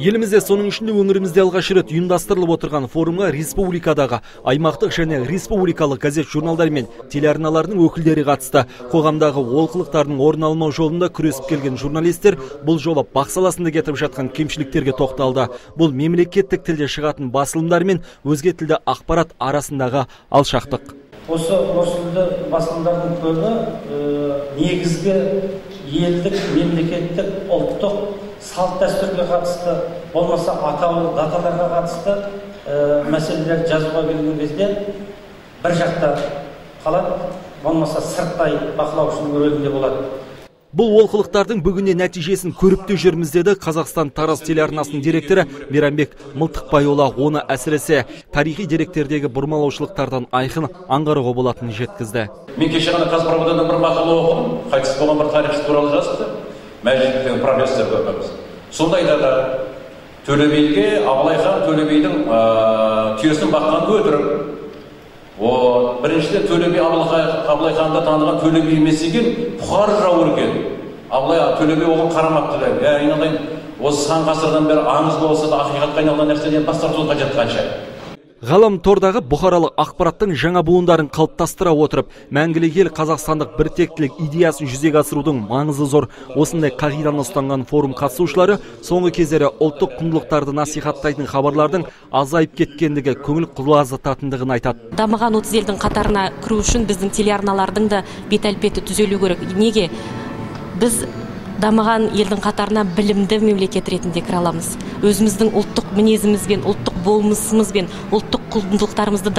Елімізде, соның ішінде өңірімізде алғаш рет ұйымдастырылып отырған форумға республикадағы аймақтық және республикалық газет, журналдар мен телеарналардың өкілдері қатысты. Қоғамдағы олқылықтардың орын алмау жолында күресіп келген журналистер бұл жолы бақ саласында кетіп жатқан кемшіліктерге тоқталды. Бұл мемлекеттік тілде шығатын басылымдар мен өзге тілді ақпарат арасындағы алшақтық. Осы орыс тілді басылымдардың көбі негізгі елдік, мемлекеттік, ұлттық салт дәстүрге қатысты, болмаса атаулы даталарға қатысты мәселелер жазуға келген кезде бір жақта қалады, болмаса сырттай бақылаушының рөлінде болады. Бұл олқылықтардың бүгінде нәтижесін көріп те жүрміз, деді Қазақстан Тараз телеарнасының директоры Мейрамбек Мылтықбайұлы. Оны әсіресе тарихи деректердегі бұрмалаушылықтардан айқын аңғаруға болатынын жеткізді. Мен кеше ғана «Қазправдадан» бір мақала оқыдым, қайтыс болған бір тарихшы туралы жазыпты, Мәжитов профессор көпіміз. Сонда айтады, Төле биге Абылай хан Төле бидің түйесін баққаны өтірік. Вот, біріншіден, Төле би Абылай ханды таныған Төле би емес екен, Бұқар жауыр екен. Абылай, Төле би оған қарамапты да. Ә, айналайын, осы сан ғасырдан бері аңыз болса да, ақиқатқа айналған нәрседен бас тарту қажет қанша. Ғаламтордағы бұқаралық ақпараттың жаңа буындарын қалыптастыра отырып, мәңгілік ел қазақстандық біртектілік идеясын жүзеге асырудың маңызы зор. Осындай қағиданы ұстанған форум қатысушылары соңғы кездері ұлттық құндылықтарды насихаттайтын хабарлардың азайып кеткендігі көңіл құлазытатындығын айтады. Дамыған 30 елдің қатарына кіру үшін біздің телеарналардың да бет әлпеті түзелу керек. Неге? Біз дамыған елдің қатарына білімді мемлекет ретінде кіре аламыз. Өзіміздің ұлттық мінезімізбен, ұлттық болмысымызбен, ұлттық құндылықтарымызды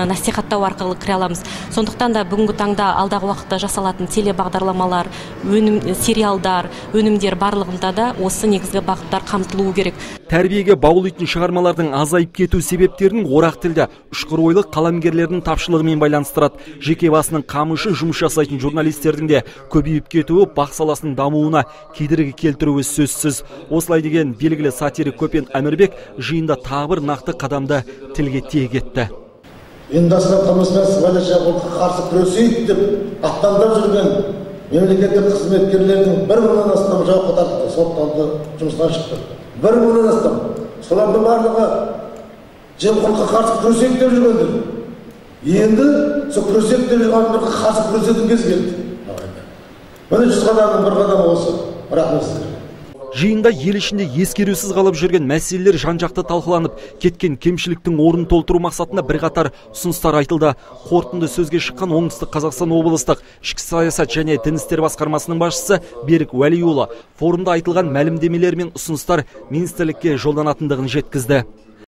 насихаттау арқылы кіре аламыз. Сондықтан да бүгінгі таңда, алдағы уақытта жасалатын телебағдарламалар, өнім, сериалдар, өнімдер барлығында да осы негізгі бағыттар қамтылуы керек. Тәрбиеге баулитын шығармалардың азайып кету себептерін орақ тілді, ұшқыр ойлы қаламгерлердің тапшылығымен байланыстырады. Жеке басының қамы үшін жұмыс жасайтын журналистердің де көбейіп кетуі бақ саласының дамуына кедергі келтіруі сөзсіз. Осылай деген белгілі сатирик Көпен Әмірбек жиында тағы бір нақты қадамды тілге тиек етті. Ұйымдасқан қылмыс пен сыбайлас жемқорлыққа қарсы күресейік деп аттандап жүрген мемлекеттік қызметкерлердің 1000-нан астам жауапқа тартылды, сотталды, жұмыстан шықты. 1000-нан астам. Солардың барлығы жемқорлыққа қарсы күресейік деп жүргендер. Енді сол күресейік деп жүрген адамдарға қарсы күресетін кез келді. Міне, 100 қадамның бір қадамы осы. Рахмет сіздерге. Жиында ел ішінде ескерусіз қалып жүрген мәселелер жан-жақты талқыланып, кеткен кемшіліктің орнын толтыру мақсатында бірқатар ұсыныстар айтылды. Қорытынды сөзге шыққан Оңтүстік Қазақстан облыстық ішкі саясат және дін істері басқармасының басшысы Берік Уәлиұлы форумда айтылған мәлімдемелер мен ұсыныстар министрлікке жолданатындығын жеткізді.